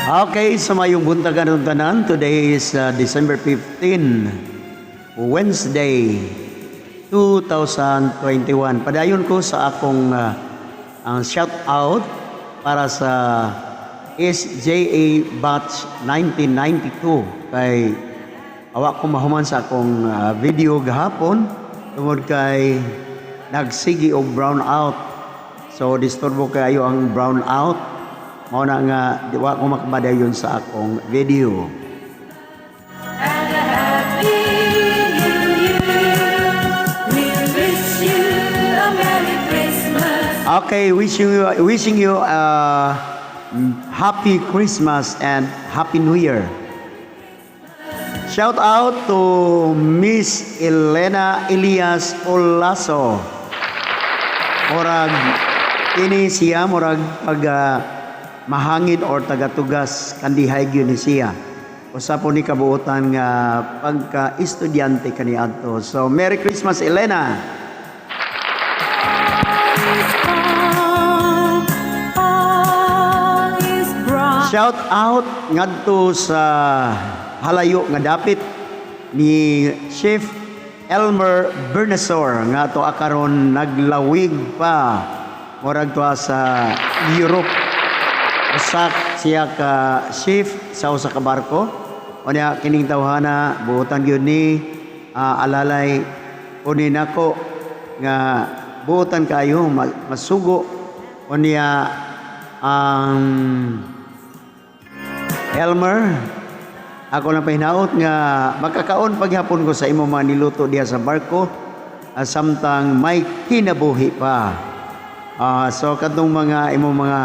Okay, sa maayong buntag anong tanan. Today is December 15, Wednesday, 2021. Padayon ko sa akong ang shout out para sa SJA Batch 1992 kay awa ko mahuman sa akong video gahapon tungod kay nagsigi og brown out. So disturbo kayo ang brown out. Mao na nga di wa ko makapadayon sa akong video. And a happy new year. We wish you a Merry Christmas. Okay, wishing you happy Christmas and Happy New Year. Shout out to Miss Elena Elias Olaso. Murag kini siya, murag pag mahangin or tagatugas kandihay gyud ni siya. Usa po ni kabuotan nga pagka estudyante kaniadto. So Merry Christmas, Elena. Is calm, all is bright. Shout out ngadto sa halayo nga dapit ni Chef Elmer Bernasor nga to karon naglawig pa, murag tuwa sa Europe. Usa siya ka chef sa usa ka barko. Unya kining tawhana buotan gyud ni alalay uni nako nga buotan kayo, masugo. Unya ang Elmer, ako lang pahinaot nga makakaon paghapon ko sa imo mga niluto diha sa barko samtang may kinabuhi pa. So kadtong mga imong mga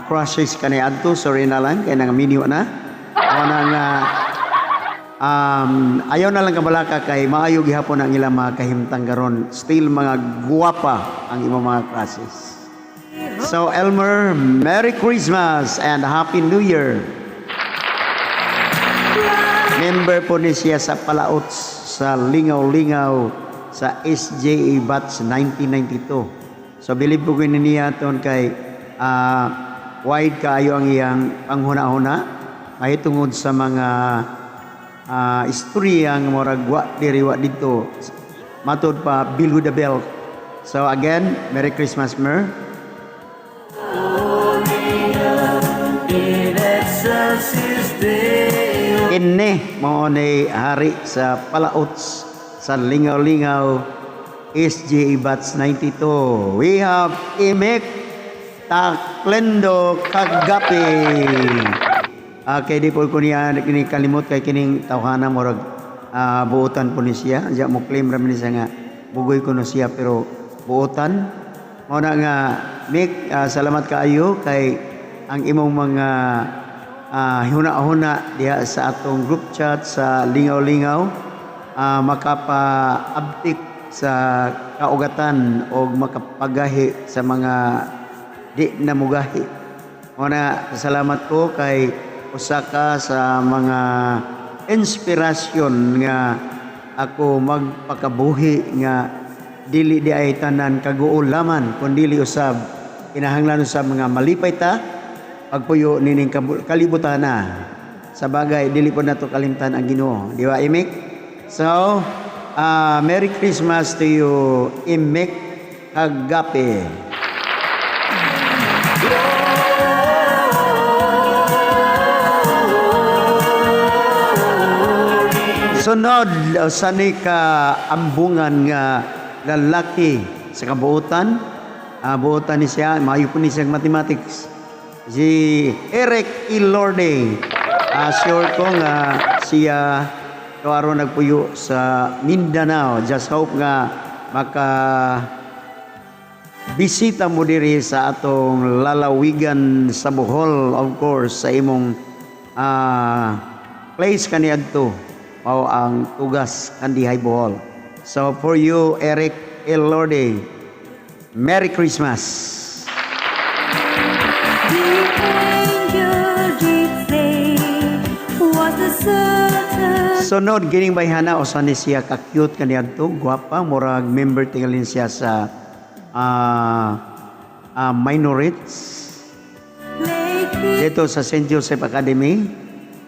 crushes kaniadto, sorry na lang kay nangaminyo na. Mao na nga ayaw na lang kabalaka kay maayo gihapon ang ilang mga kahimtang karon. Still mga guwapa ang imong mga crushes. So Elmer, Merry Christmas and Happy New Year. Member po ni siya sa Palaot sa Lingaw-Lingaw sa SJA Batch 1992. So believe po ko ni niya ton kay wide kaayo ang iyang panghuna-huna mahitungod sa mga istorya nga murag wa diri wa didto. Matod pa below the belt. So again, Merry Christmas, Mer. In excelsis Deo. Kini mao ni hari sa Palaots sa Lingaw-Lingaw SJA Batch 92. We have Imek Taklendo Kagapi. Okay, di po ko niya kini kalimot kay kining tawhana murag buotan po ni siya. Diya mo claim ra man ni siya nga bugoy ko no siya, pero buotan. Mao na nga Mick, salamat kaayo kay ang imong mga huna-huna diha sa atong group chat sa Lingaw-Lingaw makapa-abtik sa kaugatan o makapagahi sa mga di namugahi. Mao na salamat ko kay usa ka sa mga inspirasyon nga ako magpakabuhi nga dili di ay tanan kaguulaman kun dili usab kinahanglan usab mga malipay ta pagpuyo nining kalibutan na. Sa bagay, dili po nato kalimtan ang Ginoo. Di ba, Imik? So, Merry Christmas to you, Imik Kagape. Sunod, usa ni ka ambungan nga lalaki sa kabuotan. Buotan ni siya, maayo po ni siya mathematics. Si Eric Ilorde. Sure ko nga siya aron nagpuyo sa Mindanao. Just hope nga maka bisita mo diri sa atong lalawigan sa Bohol, of course, sa imong place kaniadto mao ang Tugas, Kandihay, Bohol. So for you, Eric Elorde, Merry Christmas. The angel did say was a certain Sunod gining bayhana, usa ni siya ka cute kaniadto, gwapa, murag member tingalin siya sa minorites. Lay Dito sa St. Joseph Academy.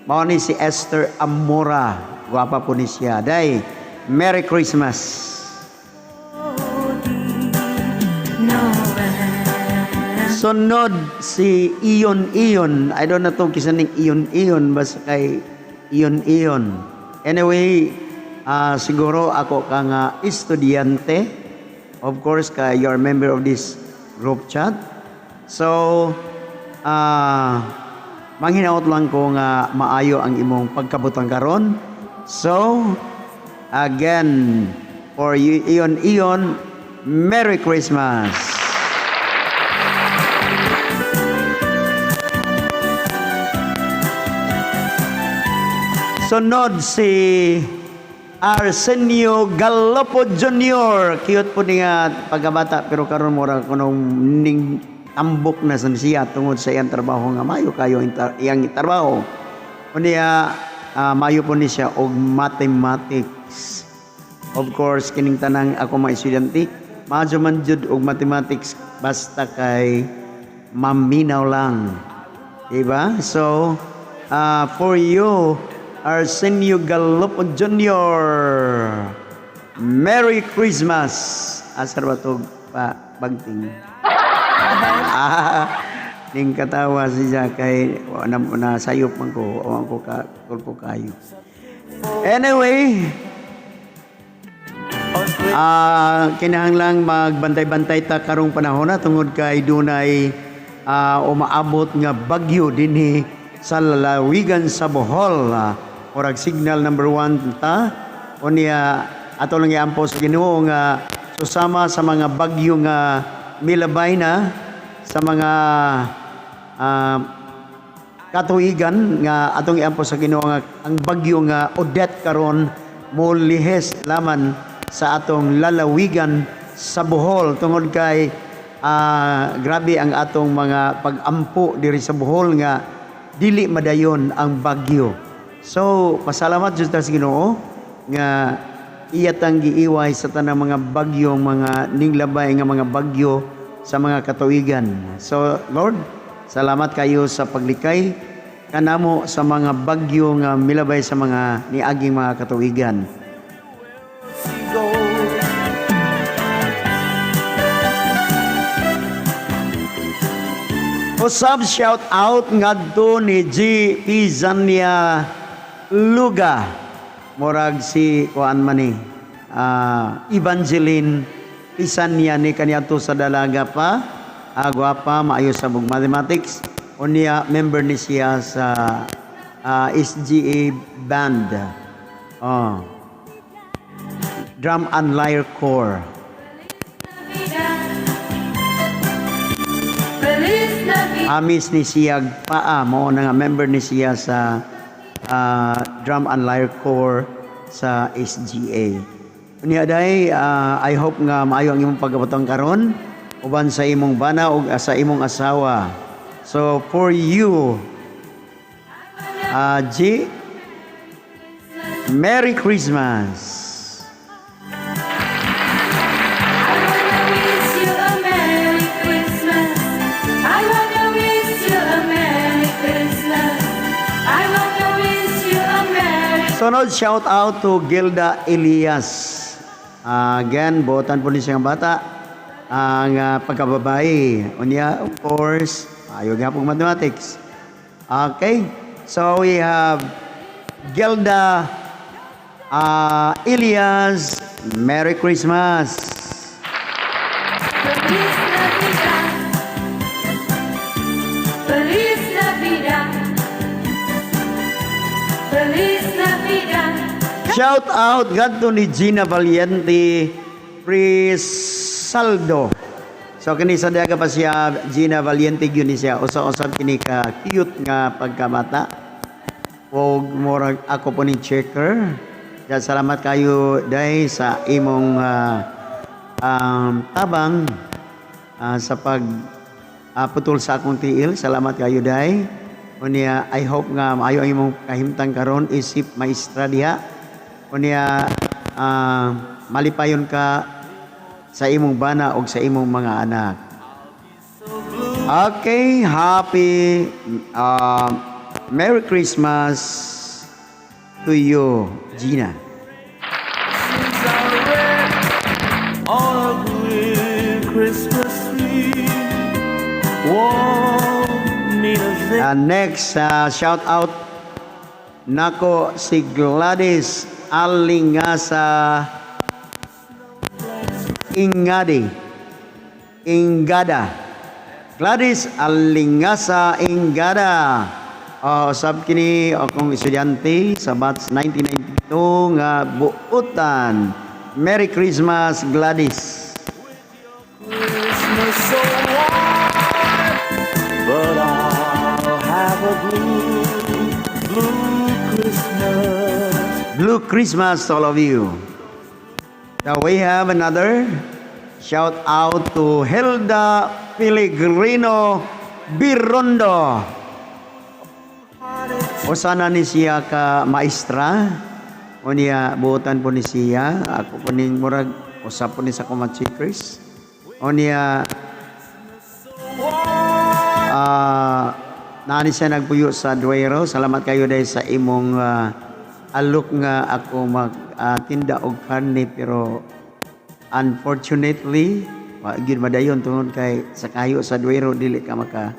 Mao ni si Esther Amora. Gwapa po ni siya. Day, Merry Christmas. Noel. Sunod si Ion Ion. I don't know to kinsa ning Ion Ion, basta kay Ion Ion. Anyway, siguro ako ka nga estudyante. Of course, kay you're a member of this group chat. So, manghinaot lang ko nga maayo ang imong pagkabutang karon. So, again, for you, Ion Ion, Merry Christmas! Sunod si Arsenio Galopo Jr. Cute po niya pagkabata, pero karon mura kunong ning tambok na sa siya tungod sa iyang trabaho nga mayo kayo iyang trabaho. Unya mayo po ni siya og mathematics. Of course, kining tanang ako mga estudyante, maayo man jud og mathematics basta kay maminaw lang. Diba? So, for you, Arsenio Galopo Jr., Merry Christmas! Asar ba ito pa bagting? Ning katawa siya kay na sayop man ko, o ko ka kulpo kayo. Anyway, kinahanglang magbantay-bantay ta karong panahon na tungod kay dunay umaabot nga bagyo dinhi sa lalawigan sa Bohol. Murag signal number 1 ta. Unya ato lang iampo sa Ginoo nga susama sa mga bagyo nga milabay na sa mga katuigan nga atong iampo sa Ginoo nga ang bagyo nga Odette karon molihis laman sa atong lalawigan sa Bohol tungod kay grabe ang atong mga pag-ampo diri sa Bohol nga dili madayon ang bagyo. So pasalamat jud ta sa Ginoo nga iya tang giiway sa tanang mga bagyo, mga ninglabay nga mga bagyo sa mga katuigan. So Lord, salamat kayo sa paglikay kanamo sa mga bagyo nga milabay sa mga niaging mga katuigan. Go. Usab shout out ngadto ni G. Pizania Luga. Murag si kuan man ni Evangeline Pisania ni kaniadto sa dalaga pa. Gwapa, maayo sa bug mathematics. Unya member ni siya sa SGA band. Oh. Drum and Lyre Corps. Navidad. Feliz Navidad. Amis ni siya paa mo na nga member ni siya sa Drum and Lyre Corps sa SGA. Unya day, I hope nga maayo ang imong pagkabutang karon uban sa imong bana ug sa imong asawa. So for you, G, Merry Christmas. I wanna wish you a Merry Christmas. I wanna wish you a Merry Christmas. I wanna wish you a Merry Sunod, shout out to Gilda Elias. Again, buotan po ni siyang bata ang pagkababae. Unya, of course, ayaw nga mathematics. Okay, so we have Gilda Elias. Merry Christmas! Feliz Navidad. Feliz Navidad. Feliz Navidad. Shout out gadto ni Gina Valiente Prisaldo. So kini sa daga pa siya Gina Valiente gyud ni siya, usa-usab kini ka cute nga pagkamata. Og murag ako po ni checker. Diyan, salamat kayo day sa imong tabang sa pag putol sa akong tiil. Salamat kayo day. Unya I hope nga maayo ang imong kahimtang karon isip maestra diha. Unya malipayon ka sa imong bana og sa imong mga anak. Okay, happy Merry Christmas to you, Gina. Since I read on a blue Christmas tree, want me to think Next, shout out nako si Gladys Alingasa Ingadi. Ingada. Gladys Alingasa Ingada. Oh, usab kini akong estudyante sa batch 1992 nga buutan. Merry Christmas, Gladys. Christmas so white, but I'll have a blue, blue Christmas. Blue Christmas to all of you. Now we have another shout out to Hilda Pellegrino Birondo. Usa na ni siya ka maestra. O niya, buutan po ni siya. Ako po ning murag, usa po ni sa kumachikers. O niya, naani siya nagpuyo sa Duero. Salamat kayo dahil sa imong alok nga ako mag tinda og karne, pero unfortunately wa gyud madayon tungod kay sa kayo sa Duero dili ka maka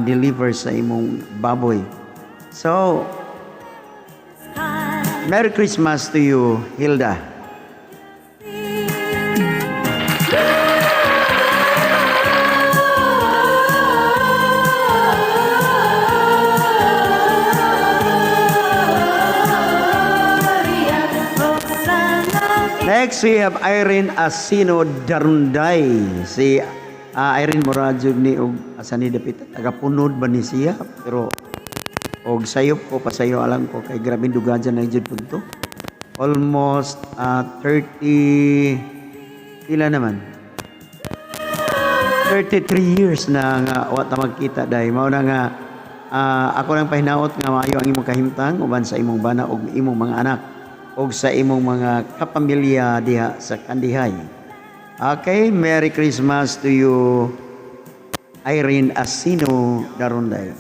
deliver sa imong baboy. So Merry Christmas to you, Hilda. Next, we have Irene Asino Darunday. Si Irene, murag ni og asa ni dapit, taga Punod ba ni siya, pero og sayop ko, pasayo alang ko kay grabe dugajan na jud punto. Almost 30 pila naman? 33 years na nga wa ta magkita dai. Mao na nga ako lang pahinaot nga maayo ang imong kahimtang uban sa imong bana ug imong mga anak ug sa imong mga kapamilya diha sa Kandihay. Okay, Merry Christmas to you, Irene Asino Darunday.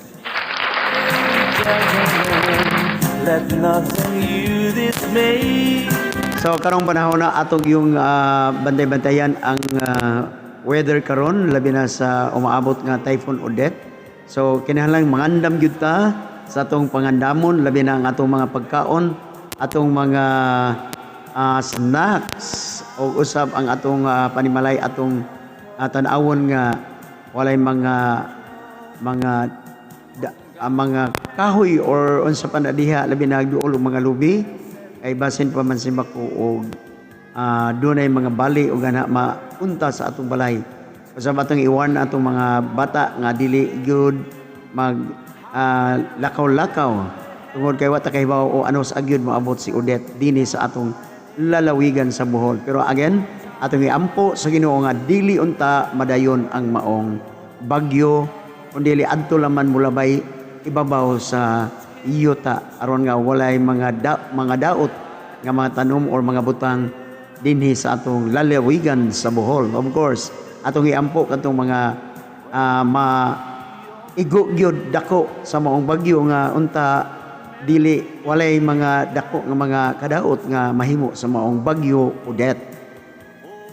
Let nothing you dismay. So karong panahon na atong yung bantay-bantayan ang weather karon, labi na sa umaabot nga Typhoon Odette. So kinahanglan mangandam gyud ta sa atong pangandamon, labi na ang atong mga pagkaon, atong mga snacks o usab ang atong panimalay, atong tan-awon nga walay mga kahoy or unsa pa na diha, labi na duol og mga lubi kay basin pa man simbako og dunay mga bali o gana mapunta sa atong balay. Usab atong iwan atong mga bata nga dili gyud mag lakaw-lakaw tungod kay wa ta kahibaw o ano sa agyud moabot si Odette dinhi sa atong lalawigan sa Bohol. Pero again, atong iampo sa Ginoo nga dili unta madayon ang maong bagyo kun dili adto laman mulabay ibabaw sa yuta aron nga walay mga daot nga mga tanom or mga butang dinhi sa atong lalawigan sa Bohol. Of course, atong iampo katong mga ma igo gyud dako sa maong bagyo nga unta dili walay mga dako nga mga kadaot nga mahimo sa maong Bagyo Odette.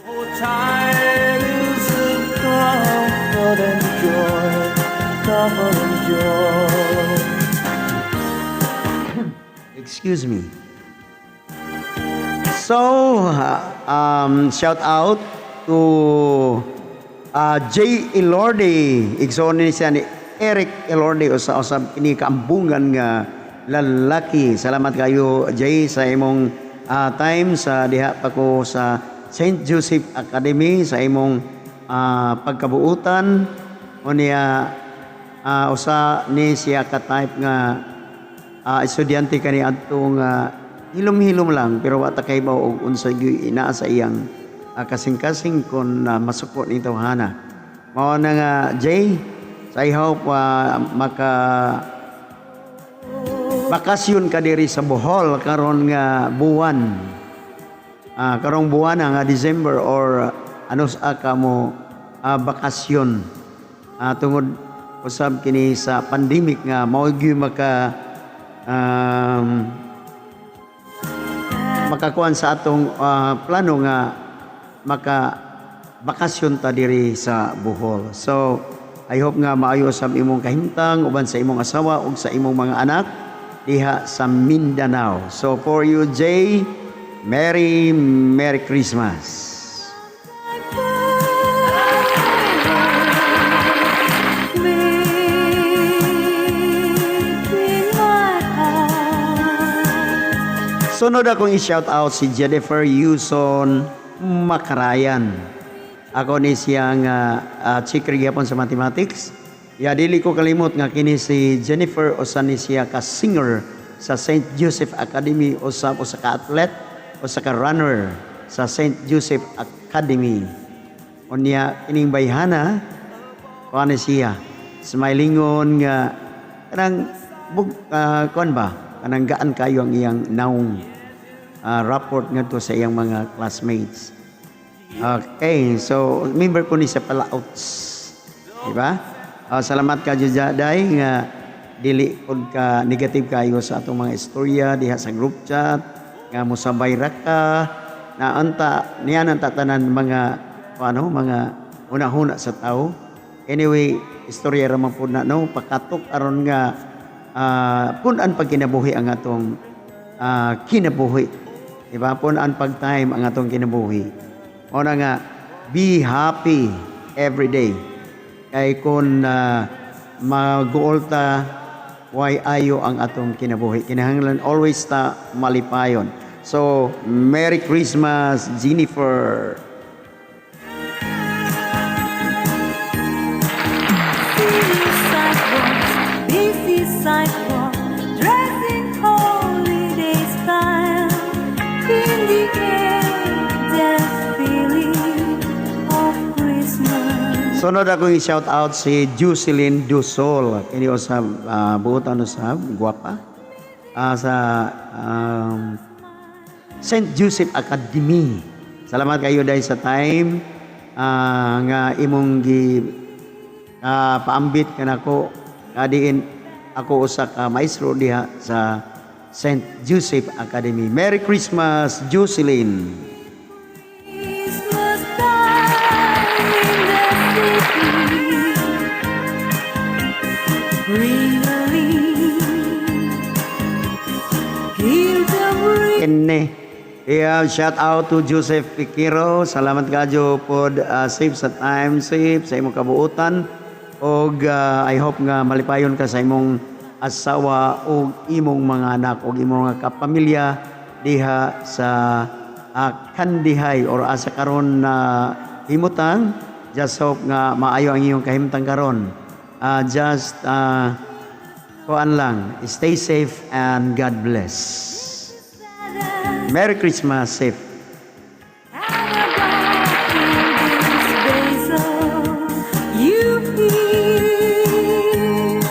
Oh, tidings of comfort and joy, comfort and joy. Excuse me. So, shout out to Jay Elorde. Igsoon ni siya ni Eric Elorde, usa usab kini kaambungan nga lalaki. Salamat kayo, Jay, sa imong time sa diha pa ko sa St. Joseph Academy sa imong pagkabuutan. O niya usa ni siya ka type nga estudyante kani adto nga hilom-hilom lang, pero wa ta kahibaw og unsa gyud inaa sa iyang kasing-kasing kon masuko ni tawhana. Mao na nga, Jay, I hope maka bakasyon ka diri sa Bohol karon nga buwan. Karong buwan na nga December or ano sa ka mo bakasyon. Tungod usab kini sa pandemic nga mao gyud makakuan sa atong plano nga maka bakasyon ta diri sa Bohol. So, I hope nga maayo sa imong kahimtang uban sa imong asawa ug sa imong mga anak diha sa Mindanao. So for you, Jay, Merry Merry Christmas. Between my heart. Sunod akong i-shout out si Jennifer Yuson Makarayan. Ako ni siyang checker gyapon sa mathematics. Ya, dili ko kalimot nga kini si Jennifer usa ni siya ka singer sa St. Joseph Academy, usa ka athlete, usa ka runner sa St. Joseph Academy. Unya kining bayhana, kuan ni siya, smilingon nga kanang bug kuan ba, kanang gaan kayo ang iyang naong, rapport ngadto sa iyang mga classmates. Okay, so member ko ni sa Palauts. Di ba? Salamat ka Day nga dili pud ka negative kayo sa atong mga istorya diha sa group chat nga mosabay ra ka na anta niya nang tatanan mga ano, mga hunahuna sa tao. Anyway, istorya ra man pud na, no, pakatok aron nga pun-an pag kinabuhi ang atong kinabuhi. Di ba? Pun-an pag time ang atong kinabuhi. Mao na nga be happy every day. Kay kung maguol ta, why ayo ang atong kinabuhi. Kinahanglan always ta malipayon. So, Merry Christmas, Jennifer. City sidewalks, busy sidewalk, dressing holiday style. In the air, that feeling of Christmas. Sunod akong i-shout out si Jocelyn Dusol. Kini usab buotan usab, gwapa. Sa St. Joseph Academy. Salamat kayo dahil sa time nga imong gi paambit kanako kadiin ako usa ka maestro diha sa St. Joseph Academy. Merry Christmas, Jocelyn. Christmas time in the city. Ring-a-ling, hear the breeze. Kene. Yeah, shout out to Joseph Piquero. Salamat kayo pod, safe sa time, safe sa imong kabuutan. Og I hope nga malipayon ka sa imong asawa ug imong mga anak ug imong mga kapamilya diha sa Kandihay or asa karon na himutang. Just hope nga maayo ang iyong kahimtang karon. Just kuan lang, stay safe and God bless. Merry Christmas, safe. And about this basil you hear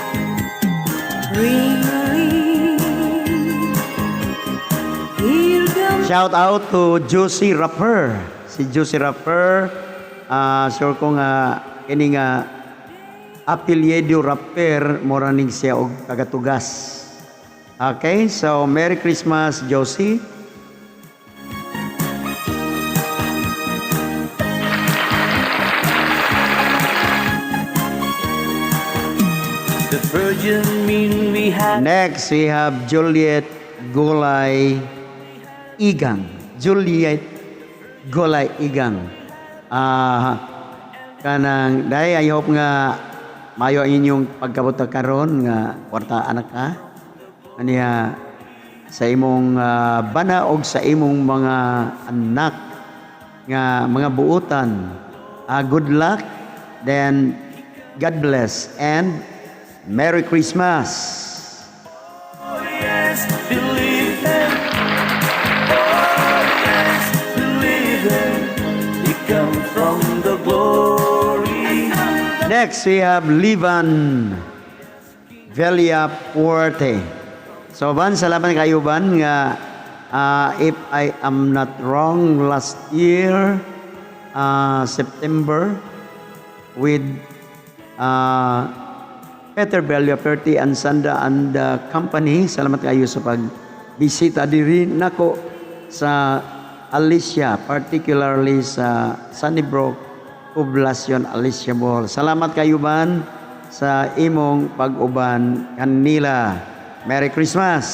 ring-a-ling, hear the Shout out to Juicy Rapper. Si Juicy Rapper, sure ko nga kini nga apelyido rapper, mura ning siya og tagatugas. Okay, so Merry Christmas, Josie. The Virgin Mary had Next, we have Juliet Gulay Igang. Juliet Gulay Igang. Kanang dai, I hope nga mayo ang inyong pagkabuta karon nga kwarta anak ka. Aniya sa imong bana og sa imong mga anak nga mga buutan. Good luck, then God bless and Merry Christmas. Oh yes, believe him. Oh yes, believe him. He come from the glory. Next, we have Livan Villa Puerte. So, Van, salamat kayo, Van, nga if I am not wrong, last year, September, with Peter Bella Perti and Sandra and the company. Salamat kayo sa pagbisita diri nako sa Alicia, particularly sa Sunnybrook Poblacion, Alicia, Bohol. Salamat kayo ban sa imong pag-uban kanila. Merry Christmas!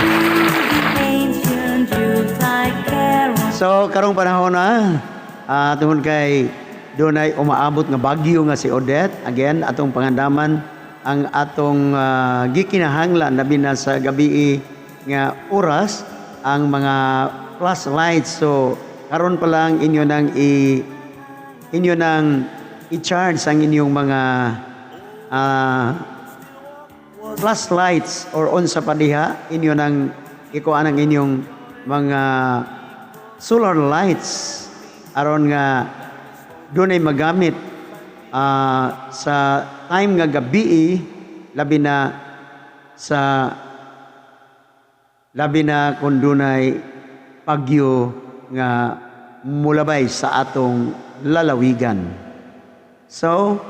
To the ancient Yuletide carol. So karong panahon na tungod kay dunay umaabot nga bagyo nga si Odette, again atong pangandaman ang atong gikinahanglan, labi na sa gabi nga oras, ang mga flashlights. So karon pa lang inyo nang i-charge ang inyong mga flashlights or unsa pa diha, inyo nang ikuan ang inyong mga solar lights aron nga dunay magamit sa time nga gabi, labi na kung dunay bagyo nga mulabay sa atong lalawigan. So,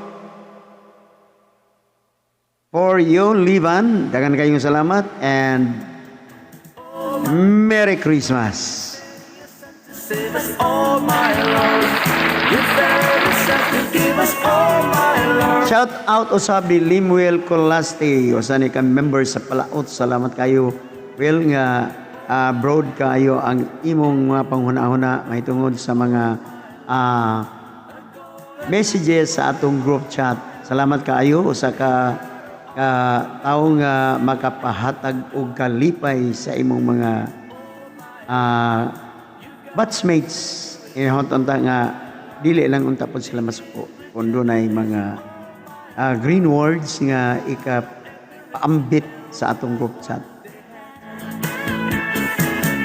for you, Livan, daghan kayong salamat and Merry Christmas. Save us all, my love. You yourself to give us all, my love. Shout out usab ni Limuel Colasti, usa ni ka member sa Palaot. Salamat kayo, Will, nga broad kayo ang imong mga panghuna-huna mahitungod sa mga messages sa atong group chat. Salamat kaayo, usa ka tawo nga makapahatag og kalipay sa imong mga batchmates. Inahot unta nga dili lang unta pod sila masuko kung dunay mga green words nga ikapaambit sa atong group chat.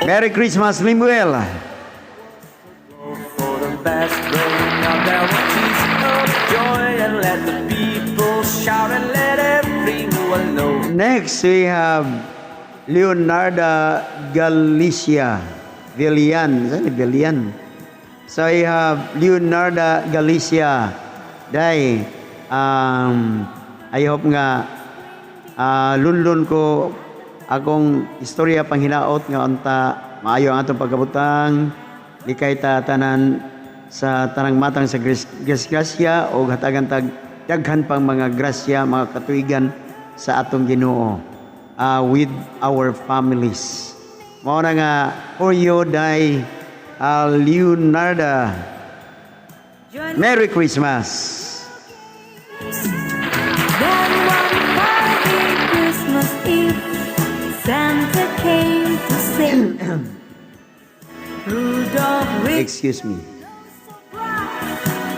Merry Christmas, Limuel! For the best, bring out bounties of joy and let the people shout and let everyone know. Next, we have Leonardo Galicia. Villan. Saan ni Villan? So we have Leonardo Galicia. Day, I hope nga lunlun ko akong istorya panghinaot nga unta maayo ang atong pagkabutang, likay ta tanan sa tanang matang sa grasya o hatagan tag daghan pang mga grasya, mga katuigan sa atong Ginoo with our families. Mao na nga for you, day, Leonardo. Join Merry Christmas. Then one foggy Christmas Eve, Santa came to say, "Rudolph, with Excuse me.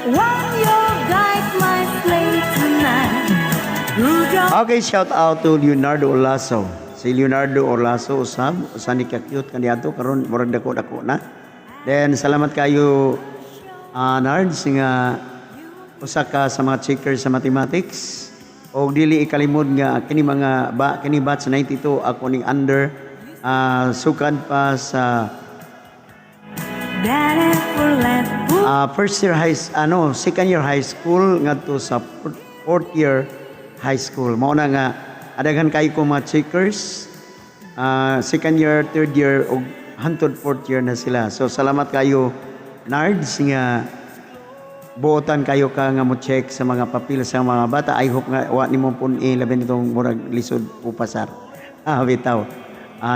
Won't you guide my sleigh tonight?" Rudolph Okay, shout out to Leonardo Olaso. Si Leonardo Olaso usab, usa ni ka cute kaniadto, karon murag dako-dako na. Then salamat kayo, Nards, nga usa ka sa mga checkers sa mathematics. Og dili ikalimod nga kini mga ba kini batch 92 ako ning under sukad pa sa that ever first year high, ano, second year high school ngadto sa fourth year high school. Mao na nga adaghan kayo ko mga checkers. Second year, third year ug hantod fourth year na sila. So salamat kayo, Nards, nga buotan kayo ka nga mo check sa mga papel sa mga bata. I hope nga wa nimo pun-i, labi nitong murag lisod upasar. Bitaw.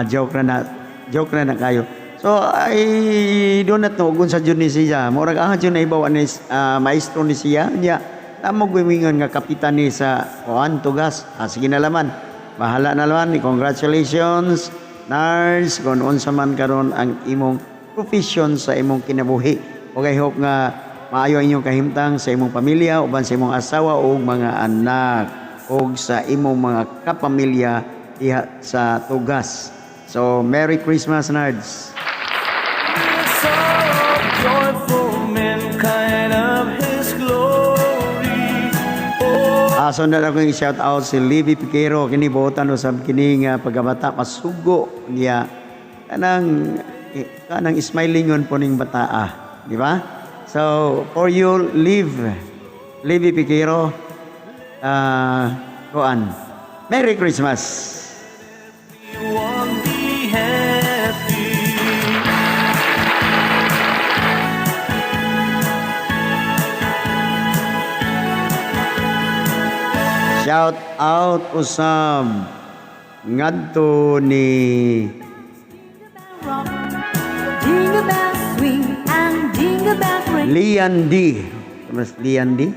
Joke ra na, joke ra na kayo. So I do not know kung sa jud ni siya. Murag jud na ibaw ni maestro ni siya. Nya namo gumingon nga kapitan ni sa kuan tugas. Sige na laman. Bahala na laman. Congratulations, Nars, kung unsa man karon ang imong profession sa imong kinabuhi. Ug I hope nga maayo ang inyong kahimtang sa imong pamilya, uban sa imong asawa ug mga anak ug sa imong mga kapamilya diha sa tugas. So Merry Christmas, Nards. Sorrow, joyful mankind of His glory. Oh, So na akong i-shout out si Libby Piquero, kini buotan usab kini nga pagkabata, masugo niya, kanang smilingon po ning bataa, di ba? So, for you, Live. Live Piquero. Kuan. Merry Christmas! Everyone be happy. Shout out usab ngadto ni Rock, jingle bells swing and jingle bells ring. Lian D. Mas Lian D?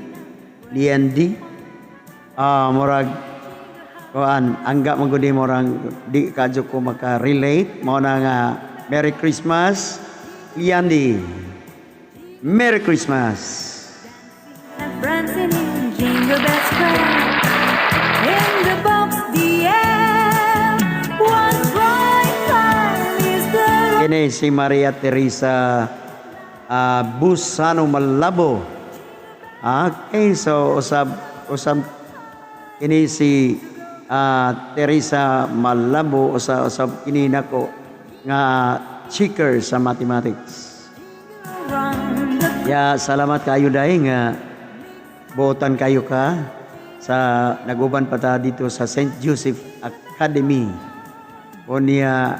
Lian D? Ah, murag kuan, angga man gud murag di kadyo ko maka-relate. Mao na nga Merry Christmas, Lian D. Merry Christmas. And prancing in Jingle Bell Square. In the box, the air. What bright time is the Kini si Maria Teresa Busano Malabo. Okay, so usab usab kini si Teresa Malabo, usa usab kini nako nga checker sa mathematics. Run the Ya, salamat kayo dai nga buotan kayo ka sa naguban pa ta dito sa St. Joseph Academy. O niya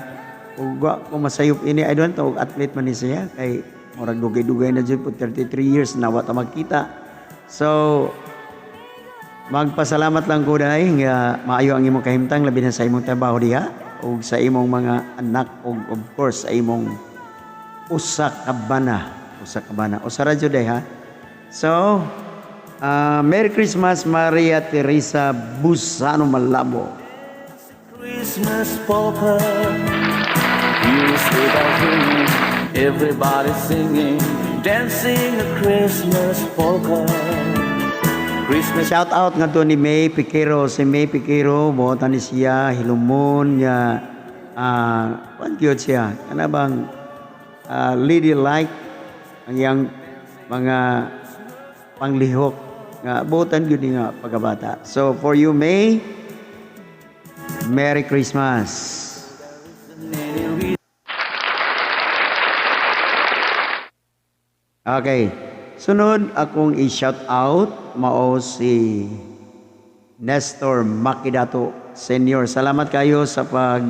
ug wa ko masayop ini, I don't know, athlete man ni siya kay murag dugay-dugay na jud po, 33 years na wa ta magkita. So magpasalamat lang ko dai nga maayo ang imong kahimtang, labi na sa imong trabaho diha ug sa imong mga anak ug of course sa imong usa ka bana, usa ka bana. Usa ra jud ha. So, Merry Christmas, Maria Teresa Busano Malabo. Christmas polka. Hear the sleigh bells ringing, everybody singing, dancing a Christmas polka. Christmas Shout out nga to ni May Piquero. Si May Piquero, buotan ni siya, hilumon niya, kuan gyud siya. Kana bang lady like ang iyang mga panglihok nga buotan gyud ni nga pagkabata. So for you, May, Merry Christmas. Any Okay. Sunod akong i-shout out mao si Nestor Makidato Senior. Salamat kayo sa pag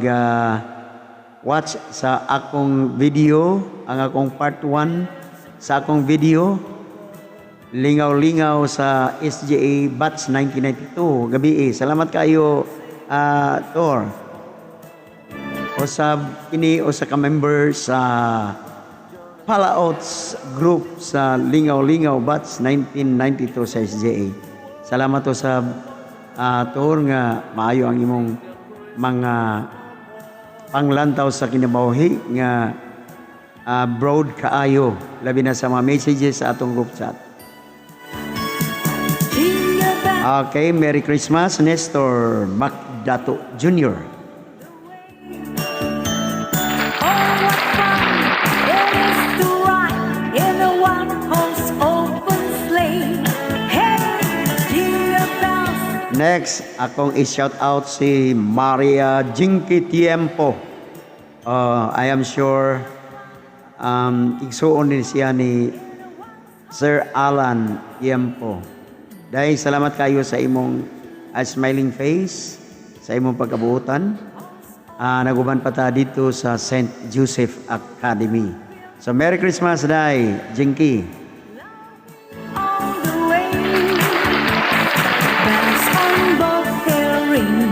watch sa akong video, ang akong part 1 sa akong video Lingaw-lingaw sa SJA Batch 1992 gabi eh. Salamat kayo, Tor. Usab kini usa ka member sa Palaots Group sa Lingaw-Lingaw Batch 1992 sa SJA. Salamat to sa Tor nga maayo ang imong mga panglantaw sa kinabuhi nga broad kaayo, labi na sa mga messages sa atong group chat. Jingle bells Okay, Merry Christmas, Nestor Macdato Jr. Oh, what fun it is to ride in a one-horse open sleigh. Hey, jingle bells. Next, akong i-shout out si Maria Jinky Tiempo. I am sure igsuon din siya ni Sir Alan Tiempo. Dahil salamat kayo sa imong smiling face, sa imong pagkabuotan. Naguban pa ta dito sa St. Joseph Academy. So Merry Christmas, Day, Jinky. All the way. Bells on bobtail ring,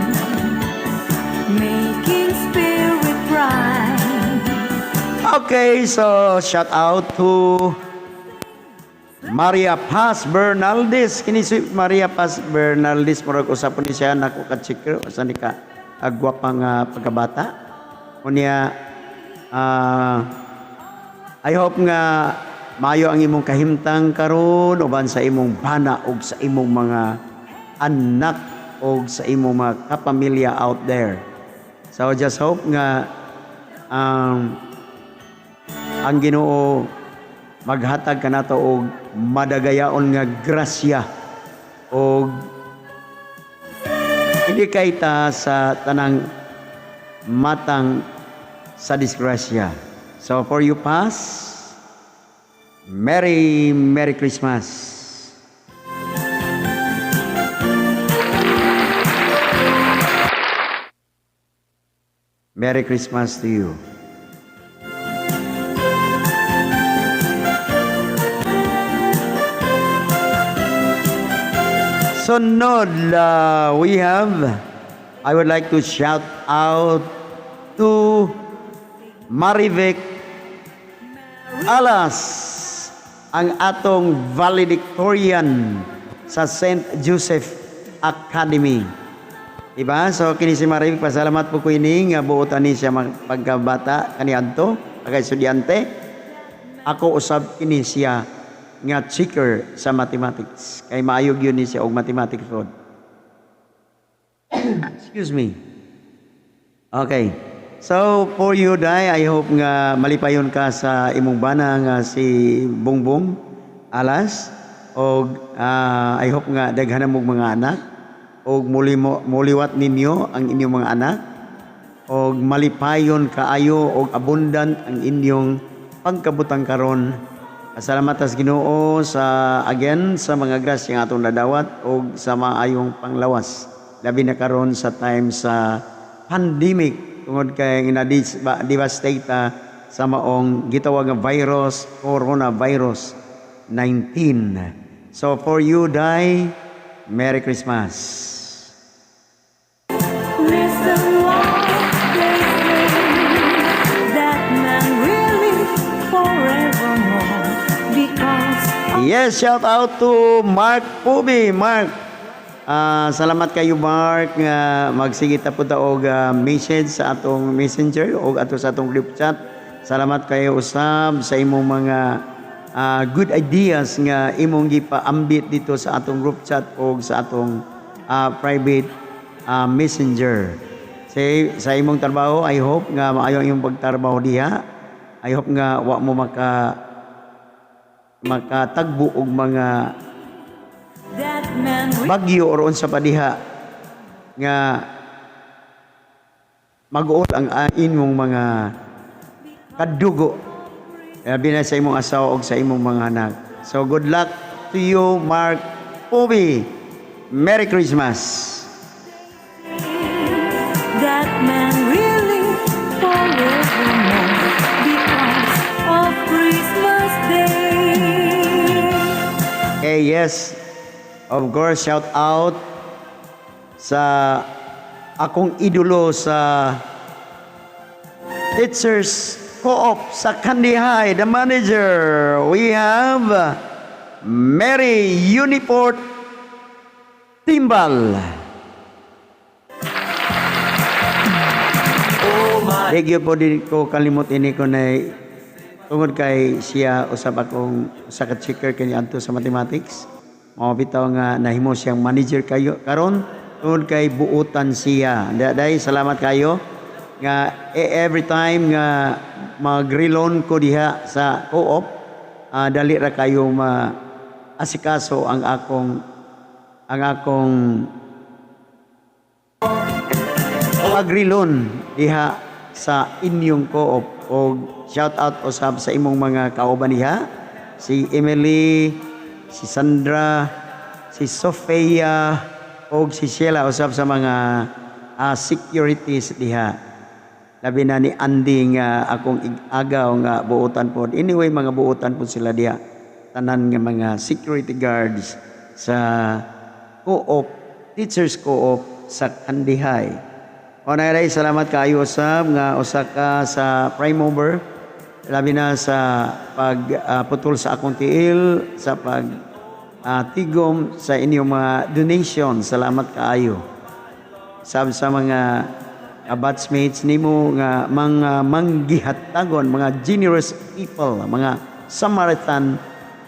making spirit bright. Okay, so shout out to Maria Paz Bernaldez. Kini si Maria Paz Bernaldez, murag usa po ni siya nako ka checker, usa ni ka agwapa nga pagkabata. Unya I hope nga maayo ang imong kahimtang karon uban sa imong bana ug sa imong mga anak ug sa imong mga kapamilya out there. So just hope nga ang Ginoo maghatag kanato og madagayaon nga grasya og hindi kay ta sa tanang matang sa disgrasya. So for you, Paz, Merry Merry Christmas. Merry Christmas to you. Sunod, we have, I would like to shout out to Marivic Alas, ang atong valedictorian sa St. Joseph Academy. Diba? So kini si Marivic, pasalamat po ko ini nga buotan ni siya pagkabata kaniadto, pagka-estudyante. Ako usab kini siya nga checker sa mathematics. Kay maayo gyud ni siya og mathematics pod. Excuse me. Okay. So for you, Dai, I hope nga malipayon ka sa imong bana nga si Bongbong Alas og I hope nga daghan mong mga anak og muli mo muliwat ninyo ang inyong mga anak og malipayon kaayo og abundant ang inyong pagkabutang karon. Salamat sa Ginoo sa again sa mga grasya nga atong nadawat og sa maayong panglawas. Labi na karon sa time sa pandemic tungod kay na-devastate sa maong gitawag nga virus, coronavirus 19. So for you, Dai, Merry Christmas. Listen what they say, that man will live forevermore because Yes, shout out to Mark Pubi. Mark, salamat kayo, Mark, nga magsige ta pud ta og message sa atong messenger o ato sa atong group chat. Salamat kayo usab sa imong mga good ideas nga imong gipaambit dito sa atong group chat o sa atong private messenger. Sa imong trabaho, I hope nga maayo ang imong pagtrabaho diha. I hope nga wa mo makatagbo og mga that man will bagyo or unsa pa diha nga mag-uol ang inyong mga kadugo, labi na sa imong asawa og sa imong mga anak. So good luck to you, Mark Pubi. Merry Christmas. That man will live forevermore because of Christmas Day. Okay, yes. Of course, shout out sa akong idolo sa Teachers Co-op sa Kandihay, the manager. We have Mary Uniport Timbal. Oh my Di gyud po din ko kalimot ini ko na tungod kay siya usab akong usa ka checker kini adto sa mathematics. Mao bitaw nga nahimo siyang manager kayo karon tungod kay buutan siya. Day, salamat kayo nga every time nga magrilon ko diha sa co-op, dali ra kayo ma asikaso ang akong pagrilon diha sa inyong co-op. Og shout out usab sa imong mga kauban diha, si Emily, si Sandra, si Sofia og si Sheila, usab sa mga securities diha, labi na ni Andy nga akong agaw nga buutan pod. Anyway, mga buutan pod sila diha tanan nga mga security guards sa co-op, Teachers Co-op sa Kandihay. O na, salamat kaayo usab nga usa ka sa prime mover, labi na sa pagputol sa akong tiil, sa pag tigom sa inyong mga donation. Salamat kaayo. Sab sa mga batchmates nimo nga mga manggihatagon, mga generous people, mga Samaritan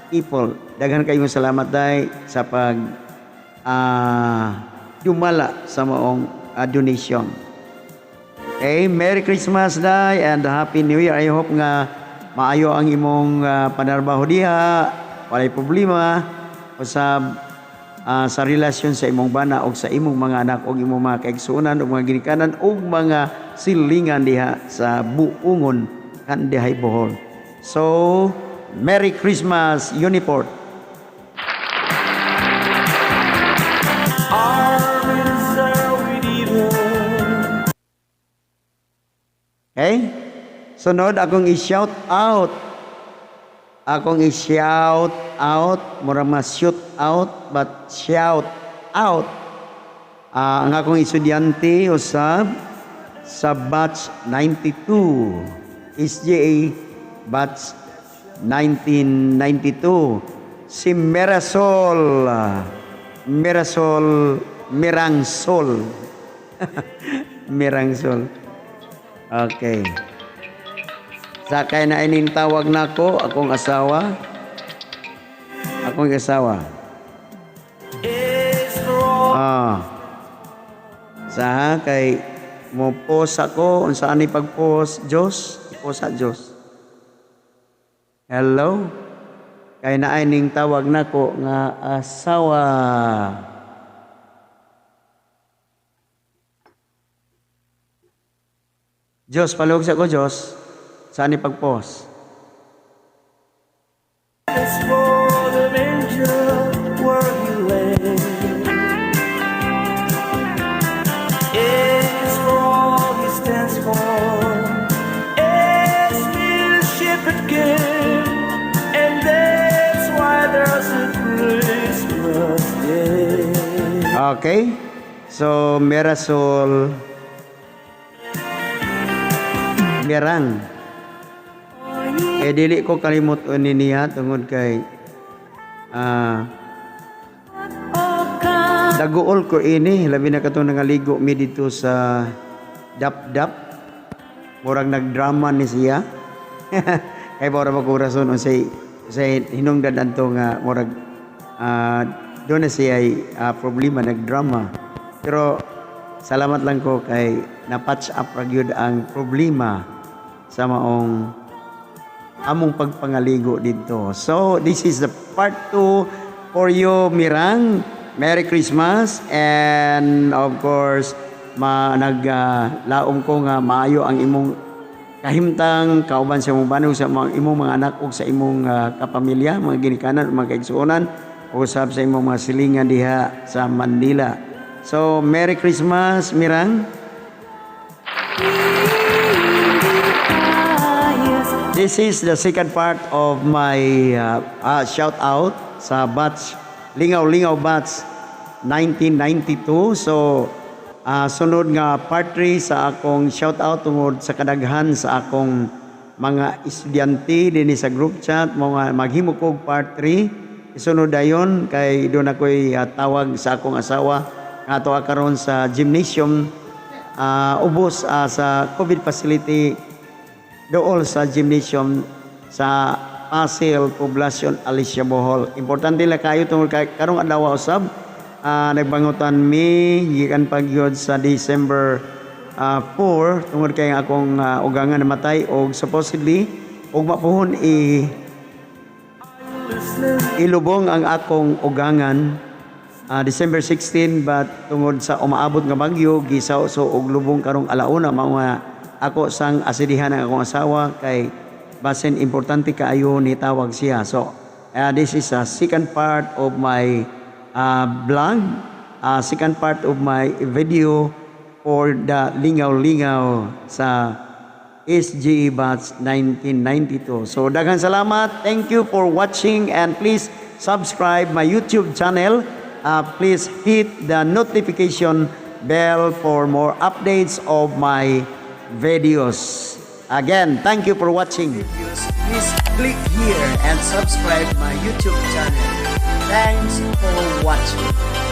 people. Daghan kayong salamat, day, sa pag dumala sa maong donation. Okay, Merry Christmas, day, and Happy New Year. I hope nga maayo ang imong panarbaho diha, walay problema usab sa relasyon sa imong bana og sa imong mga anak og imong mga kaigsuonan ug mga ginikanan ug mga silingan diha sa Buungon, Kandihay, Bohol. So, Merry Christmas, Uniport. R is our Redeemer. Okay? Sunod, akong i-shout out. Akong i-shout out. Mura ma-shoot out, but shout out. Ang akong estudyante usab sa batch 92. SGA batch 1992. Si Mirasol. Mirasol Mirangsol. Mirangsol. Okay. Sa kay na ining tawag nako akong asawa. Akong asawa. Is for all Ah. Sa kay mo post ako unsa ani pag-post, Diyos, i-post sa Diyos. Hello. Kay naay ning tawag nako nga asawa. Diyos, palihog sa ko, Diyos. Saan ni pag-post? Is for the manger where he lay. Is for all he stands for. S little shepherd came, and that's why there's a Christmas Day. Okay. So, Mirasol Mirang. Eh, dili ko kalimot ni niya tungod kay daguol ko ini, labi na katong nangaligo mi dito sa Dap-Dap. Murag nagdrama ni siya. Kay mura ba ko rason unsay unsay hinungdan adto nga murag doon na siya ay problema, nagdrama. Pero salamat lang ko kay na-patch up ra gyud ang problema sa maong among pagpangaligo dito. So, this is the part 2 for you, Mirang. Merry Christmas and of course, ma naglaom ko nga maayo ang imong kahimtang kauban sa imong banog, sa mga imong mga anak ug sa imong kapamilya, mga ginikanan ug mga kaigsuonan, usab sa imong mga silingan diha sa Manila. So, Merry Christmas, Mirang. This is the second part of my shout out sa batch Lingaw Lingaw batch 1992. So sunod nga part 3 sa akong shout out tungod sa kadaghan sa akong mga estudyante dinhi sa group chat, mga maghimo kog part 3. Isunod dayon kay doon ako'y tawag sa akong asawa nga ato karon sa gymnasium, ubos sa COVID facility dool sa gymnasium sa Pasil, Poblacion, Alicia, Bohol. Importante lang kayo tungod kay karong adlaw usab nagbangutan mi gikan pa gyud sa December 4 tungod kay ang akong ugangan namatay og supposedly ugma puhon i ilubong ang akong ugangan December 16, but tungod sa umaabot nga bagyo, gisaw so og lubong karong alauna. Mao nga ako sang asidihan ang akong asawa kay basin importante kaayo ni tawag siya. So this is a second part of my vlog, second part of my video for the lingaw-lingaw sa SGE Batch 1992. So daghang salamat. Thank you for watching and please subscribe my YouTube channel. Please hit the notification bell for more updates of my videos. Again, thank you for watching. Please click here and subscribe my YouTube channel. Thanks for watching.